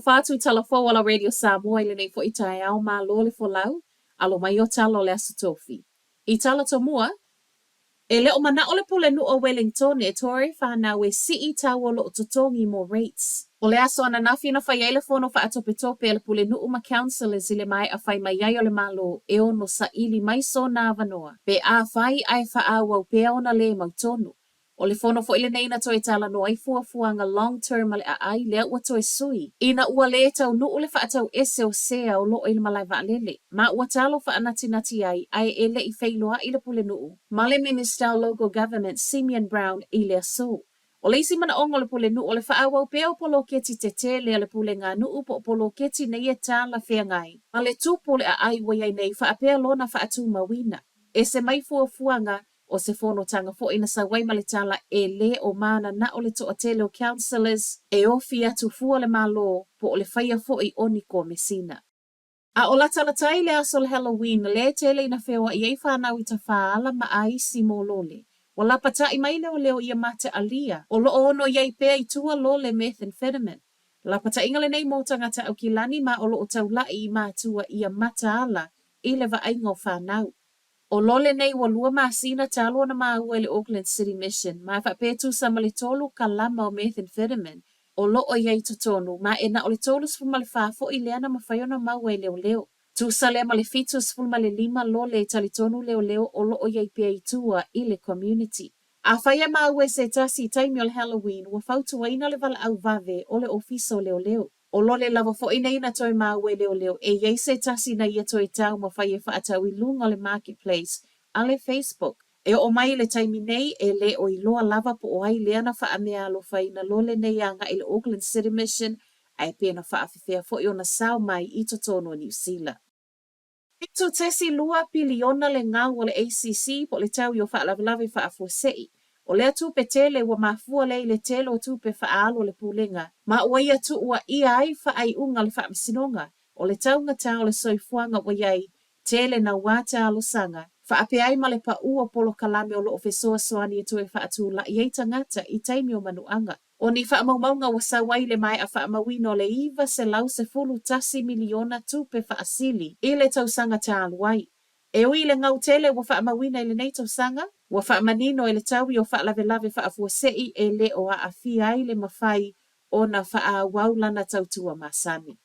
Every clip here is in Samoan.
Faatalofa atu i tala fou a la Radio Samoa i lenei foi taeao malo le folau, alo mai o tala o le Aso Tofi. I tala tomua, e le o mana'o le Pulenu'u o Welingtone e toe whanau e si'i tau o lo'o totogi mo rates. O le aso ananafi na fai ai le fono fa'atopetope a le Pulenu'u ma councillors i le mae'a fai mai ai o le Malo e ono sa'ili mai sona avanoa pe afai ae fa'aauau pea ona lē mautonu. O le fono foi lenei na toe talanoa ai fuafuaga long term a le aai lea ua toe sui ina ua lē taunu'u le fa'atau ese o sea o lo'o i le malae vaalele ma ua talo fa'anatinati ai ae e le'i feiloa'i le Pulenu'u ma le Minista o Local Government Simeon Brown i le aso. O le isi manaʻoga o le Pulenuʻu o le fa'aauau pea o poloketi tetele a le Puleganuʻu po o poloketi nei e talafeagai ma le tupu o le aai ua i ai nei fa'apea lona fa'atumauina. Ese mai fuafuaga O se fonotaga foi na sau ai ma le tala e lē o manana'o le to'atele o councillors e ofi atu fua le Malo po o le faia foi o ni komesina. A o latalatai le aso o le Halloween lē tele ina feoa'i ai fanau i tafaala ma aisi mōlole. Ua lapata'i mai leoleo ia mataalia o lo'o ono i ai pea i tua lole methamphetamine. Lapata'iga lenei mo tagata Aukilani ma o lo'o taula'i i mātua ia mataala i le vaaiga o fanau. O lole nei ua lua masina talu ona māua i le Auckland City Mission ma e faapea e tusa ma le tolu kalama o methamphetamine o lo'o i ai i totonu ma e na o le 34 fo'i lea na mafai ona maua e leoleo. Tusa lea ma le 75 lole e talitonu leoleo o lo'o i ai pea i tua i le community. Afai e māua e se tasi i taimi o le Halloween ua fautuaina le valaau vave o le Ofisa o Leoleo. O lole lava fo'i nei na toe māua e leoleo e i ai se tasi na ia toe taumafai e fa'atau i luga o le marketplace a le Facebook. E oo mai i le taimi nei, e lē o iloa lava po o ai lea na fa'ameaalofaina lole nei aga'i i le Auckland City Mission ae pe na fa'afefea fo'i ona sao mai i totonu o Niu Sila. 7.2 piliona le gau o le ACC po o le taui o faalavelave faafuasei. O lea tupe tele ua mafua lea i le tele o tupe faaalu a le Pulega ma ua ia tuuaia ai faaiuga a le Faamasinoga o le taugatā o le soifuaga ua i ai tele nauā talosaga faapea ai ma le paʻu o polokalame o lo o fesoasoani e toe faatula'i ai tagata i taimi o manuaga. O ni faamaumauga ua sau ai le maea faamauina o le 911 miliona tupe faasili i le tausaga talu ai. E ui i le gau tele ua faamauina i lenei tausaga, ua faamanino e le taui o faalavelave faafuasei e le o aafia ai le mafai ona faaauau lana tautua masani.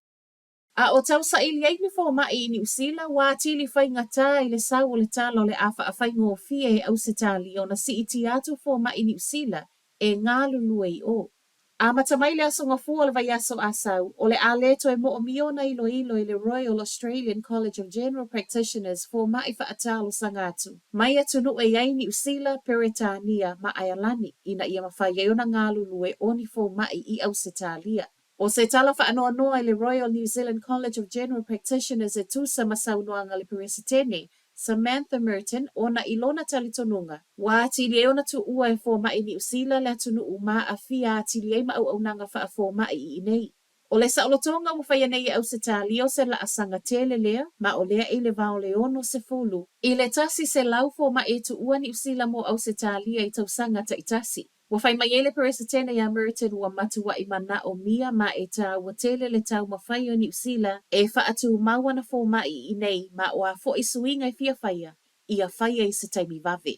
A o tausaili ai ni foma'i i Niu Sila, ua atili faigata i le sau o le tala o le a faafaigofie e Ausetalia ona siitia atu foma'i Niu Sila e galulue i o. Amata mai le Aso Gafua o le vaiaso a sau, o le a lē toe mo'omia ona iloilo e le Royal Australian College of General Practitioners foma'i fa'atalosaga atu mai atunu'u e i ai Niu Sila, Peretania ma Aealani ina ia mafai ai ona galulue o ni foma'i i Ausetalia. O se tala faanoanoa i le Royal New Zealand College of General Practitioners e tusa ma saunoaga a le Peresetene, Samantha Merton, ona i lona talitonuga, ua atili ai ona tuua e fomaʻi Niu Sila le atunuu ma aafia atili ai ma auaunaga faafomaʻi i inei. O le saolotoga ua faia nei e Ausetalia o se laasaga tele lea, ma o lea e i le va o le 60 i le 100 fomaʻi e tuua Niu Sila mo Ausetalia i tausaga taitasi. Ua fai mai ai le Peresetene iā Merton ua matuaʻi manaʻomia ma e tāua tele le taumafai o Niu Sila e fa'atūmau ana fomaʻi i inei ma o a fo'i suiga e fia faia, ia faia i se taimi vave.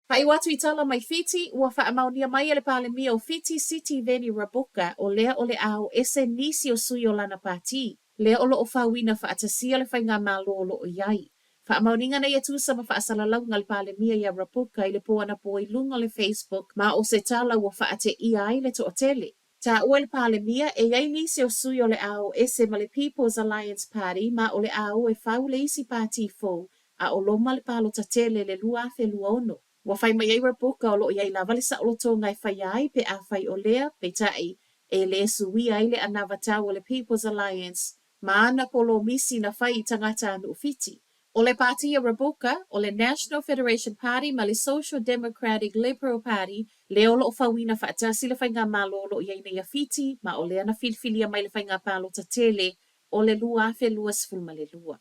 Faaiu atu i tala mai Fiti, ua faamaonia mai e le Palemia o Fiti Sitiveni Rabuka o lea o le a o ese nisi o sui o lana pātī. Lea o lo o fauina faatasia le faigamalo o lo o i ai. Faamaoniga nei e tusa ma faasalalauga a le Palemia iā Rabuka i le po anapo i luga o le Facebook ma o se tala ua faateia ai le toatele. Taua e le Palemia, e i ai nisi o sui o le a o ese ma le People's Alliance Party ma o le a o e fau le isi pātī fou a o loma le palota tele le 2026. Ua fai mai ai Rabuka o lo o i ai lava le saolotoga e faia ai pe afai o lea, peitai, e lē suia ai le anavatau o le People's Alliance ma ana polomisi na fai i tagatanuu Fiti. O le pātī a Rabuka, o le National Federation Party ma le Social Democratic Liberal Party lea o lo o fauina faatasi le faigamalo o lo o i ai nei a Fiti ma o lea na filifilia mai le faiga palota tele o le 2022.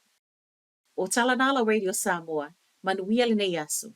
O tala na a la Radio Samoa, manuia lenei aso.